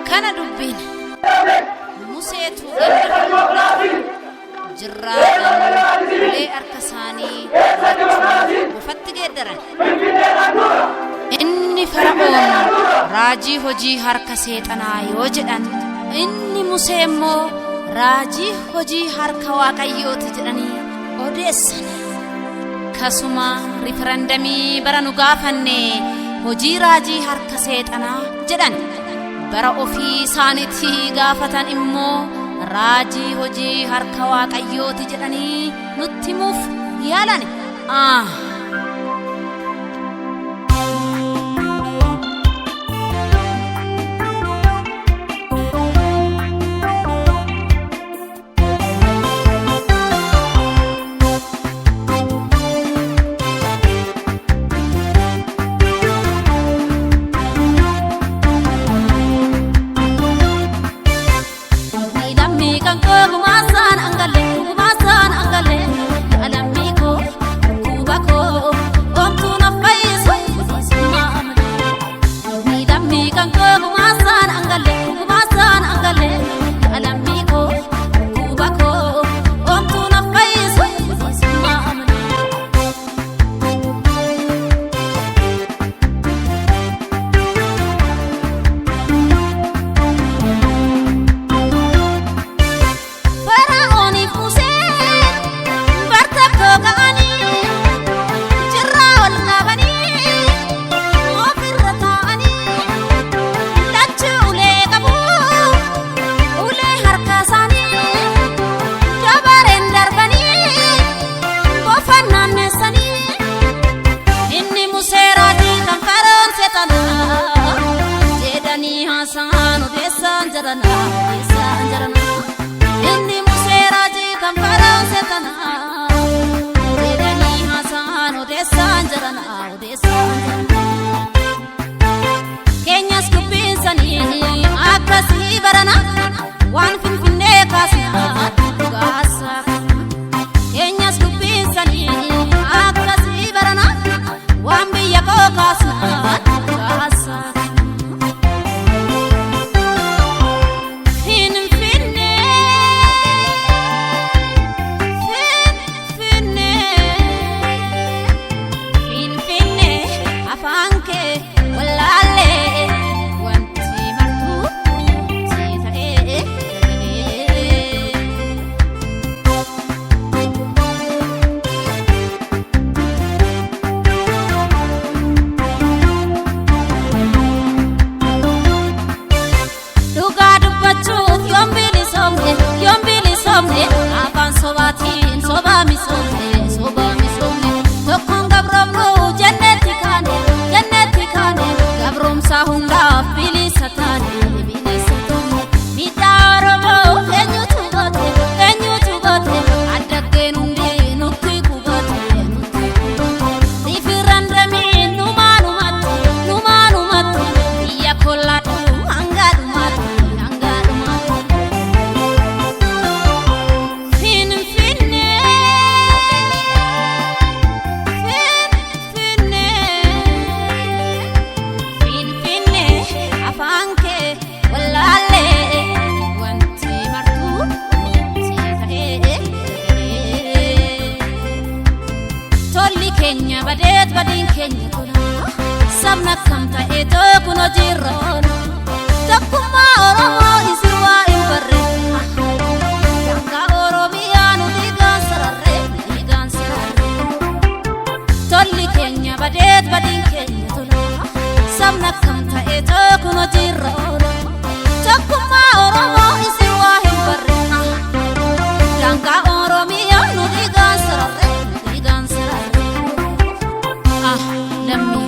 Kana dubbiin Museetu ganda jirraadhaan ulee harka isaanii lachuu bofatti geeddaran. Inni Fara'oon raajii hojii harka seexanaa yoo jedhan, inni Musee immoo raajii hojii harka Waaqayyooti jedhanii odeessan. Kasuma rifarandamii bara nu gaafanne hojii raajii harka seexanaa jedhan. Bara ofii isaaniitti gaafatan immoo raajii hojii harka Waaqayyooti jedhanii nutti himuuf yaalan. Ah! Lammii kan koo gumaasaan angalee, gumaasaan angalee, lammii koo dhukkuba koo omtuu na fayyisu bilisummaa malee. Lammii kan koo gumaasaan angalee, gumaasaan angalee, lammii koo dhukkuba koo omtuu na fayyisu bilisummaa malee. Fara'ooniif Museen bartakkoo ka'anii, jirraa ol qabanii, ofirra taa'anii, lachuu ulee qabu, ulee harka isaanii dabareen darbanii bofa naanneessanii. Inni Musee raajii kan Fara'oon seexanaa jedhanii haasa'an odeessaan jaranaa, odeessaan jaranaa. Inni Musee raajii kan Fara'oon seexanaa jedhanii haasa'an odeessaan jaranaa, odeessaan jaranaa. Keenyas dubbiinsanii akkasii barana waan Finfinnee kaasnaa dhugaasaa kana. Keenyas dubbiinsanii akkasii barana waan biyya koo kaasnaa dhugaasaa kana. Finfinnee, Finfinnee, Finfinnee, afaan kee wallaallee wanti martuu si ta'ee dagalee. Dhugaa dubbachuuf yoom bilisoomne, yoom bilisoomne? Afaan sobaatiin sobaa misoomne, sobaa misoomne. Tokkoon gabroomnu jennetti kaane, jennetti kaane, gabroomsaa hundaaf bilisa taane, bilisa taane. Miidhaa Oromoo eenyutu goote, eenyutu goote? Addaggeen hundee nutti qubate, nutti qubate. Riifirandamiin numaanumatti, numaanumatti, biyya kollaadhu hanga dhumaatti, hanga dhumaatti. Finfinnee, Finfinnee, Finfinnee, afaan kee wallaallee wanti martuu si ta'ee dagalee. Tolli keenya badeet badiin keenya tola, sabna akkam ta'ee kun hojiirra oola. Tokkummaa Oromoo isin waa hin barre, daangaa Oromiyaa nu dhiigaan sararre, nu dhiigaan sararre. Tolli keenya badeet badiin keenya tola, sabna akkam ta'ee kun hojiirra oola. Tokkummaa Oromoo isin waa hin barre, daangaa Oromiyaa nu dhiigaan sararre, nu dhiigaan sararre. Ah, lammii.